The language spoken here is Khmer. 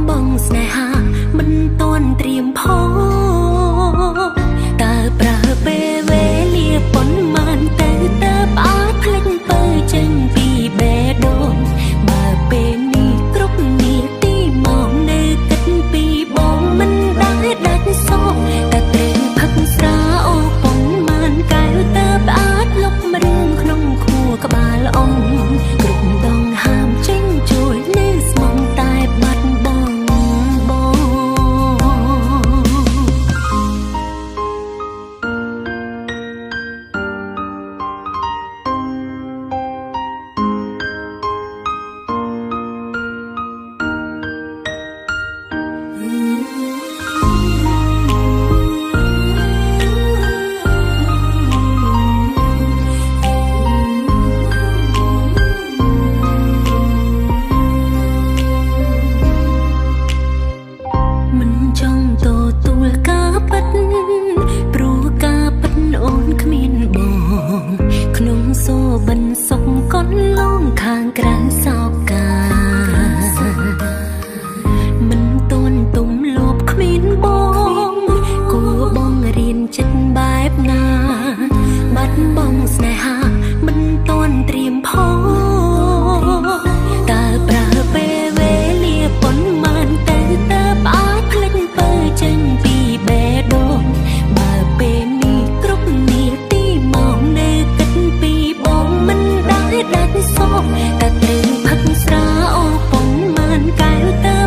បងស្នេហាមិនទាន់ត្រៀមផងតើប្រើពេលវេលាប៉ុន្មានទៅតើផ្អាកភ្លេចពើចេញពីបេះដូងបើពេលនេះគ្រប់នាទីមកនៅគិតពីបងមិនដែលដាច់សោកតែត្រូវផឹកស្រាអូប៉ុន្មានកែវតើផ្អាកលុបរឿងក្នុងខួរក្បាលអងគ្រប់ដងហាមចេញជួយនៅស្មងតែបាត់បងបង មិនចង់ទទួលការពិតព្រោះការពិតអូនគ្មានបងក្នុងសូបិនសុខកន់លងខាងក្រៅសោកាមិនទាន់ទុំលបគ្មានបងគួរបងរៀនចិត្តបែបណាបាត់បងស្នេហាមិនទាន់ត្រៀមផងតើប្រើពេលវេលាប៉ុន្មានទៅតើផ្អាកភ្លេចពើចេញពីបេះដូងបើពេលនេះគ្រប់នាទីមកនៅគិតពីបងមិនដែលដាច់សោកតែត្រូវផឹកស្រាអូប៉ុន្មានកែវតើ